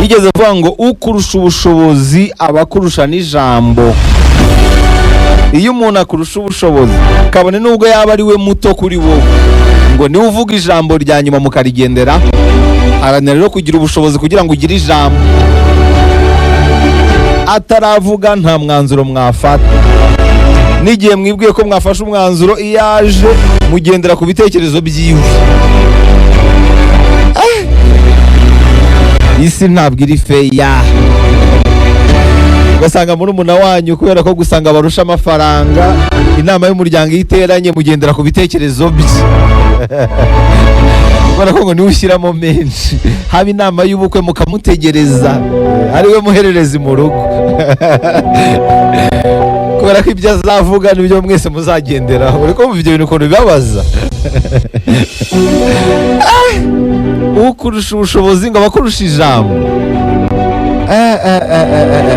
Yigeze avuga ngo ukurusha ubushobozi aba akurusha n'ijambo. Iyo umuntu akurusha ubushobozi, kabone n'ubwo yaba ari we muto kuri wowe, ngo niwe uvuga ijambo rya nyuma mukarigendera. Haranira rero kugira ubushobozi kugira ngo ugire ijambo. Ataravuga nta mwanzuro mwafata. N'igihe mwibwiye ko mwafashe umwanzuro, iyo aje mugendera ku bitekerezo byiwe. Isi ntabwo iri feya. Ugasanga murumuna wanyu, kubera ko gusanga barusha amafaranga, inama y'umuryango iyo iteranye mugendera ku bitekerezo bye, kubera ko ngo niwe ushyiramo menshi. Haba inama y'ubukwe mukamutegereza, ariwe muhererezi mu rugo, kubera ko ibyo azavuga nibyo mwese muzagenderaho. Uri kumva ibyo bintu ukuntu bibabaza? Ukurusha ubushobozi ngo abakurusha ijambo.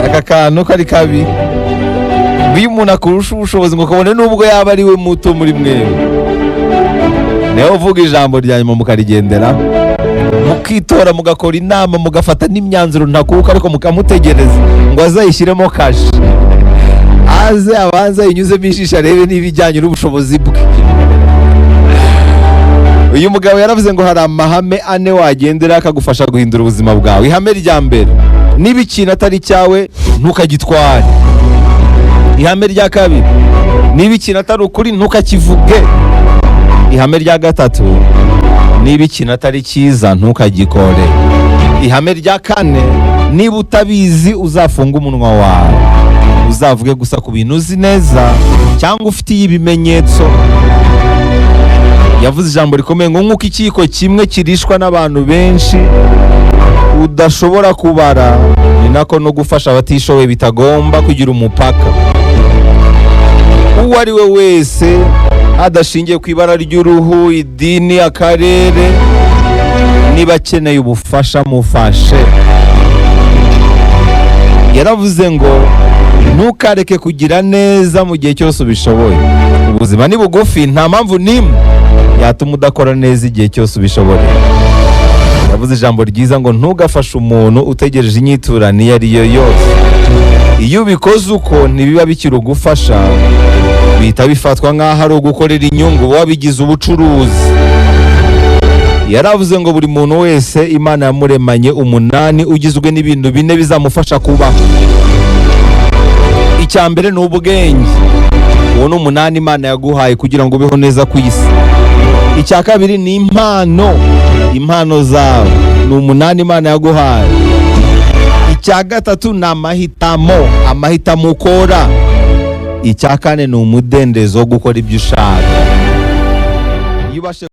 Aka kantu kari kabi. Ngo iyo umuntu akurusha ubushobozi, ngo kabone n'ubwo yaba ari we muto muri mwewe, niwe uvuga ijambo rya nyuma mukarigendera, mukitora, mugakora inama, mugafata n'imyanzuro ntakuka, ariko mukamutegereza ngo azayishyiremo kashe, aze abanze ayinyuzemo ijisho, arebe niba ijyanye n'ubushobozi bwe. Uyu mugabo yaravuze ngo hari amahame ane wagendera akagufasha guhindura ubuzima bwawe. Ihame rya mbere: niba ikintu atari icyawe, ntukagitware. Ihame rya kabiri: niba ikintu atari ukuri, ntukakivuge. Ihame rya gatatu: niba ikintu atari cyiza, ntukagikore. Ihame rya kane: niba utabizi, uzafunge umunwa wawe, uzavuge gusa ku bintu uzi neza cyangwa ufitiye ibimenyetso. Yavuze ijambo rikomeye ngo nk'uko ikiyiko kimwe kirishwa n'abantu benshi udashobora kubara, ni nako no gufasha abatishoboye bitagomba kugira umupaka. Uwo ari we wese, hadashingiye ku ibara ry'uruhu, idini, akarere, niba akeneye ubufasha mufashe. Yaravuze ngo ntukareke kugira neza mu gihe cyose ubishoboye. Ubuzima ni bugufi, nta mpamvu n'imwe yatuma udakora neza igihe cyose ubishoboye. Yavuze ijambo ryiza ngo ntugafashe umuntu utegereje inyiturano iyo ari yo yose. Iyo ubikoze uko, ntibiba bikiri ugufasha, bihita bifatwa nk'aho ari ugukorera inyungu, uba wabigize ubucuruzi. Yaravuze ngo buri muntu wese Imana yamuremanye umunani ugizwe n'ibintu bine bizamufasha kubaho. Icya mbere ni ubwenge. Uwo ni umunani Imana yaguhaye kugira ngo ubeho neza ku isi. Icya kabiri ni impano. Impano zawe ni umunani Imana yaguhaye. Icya gatatu ni amahitamo, amahitamo ukora. Icya kane ni umudendezo wo gukora ibyo ushaka. Iyo ubashe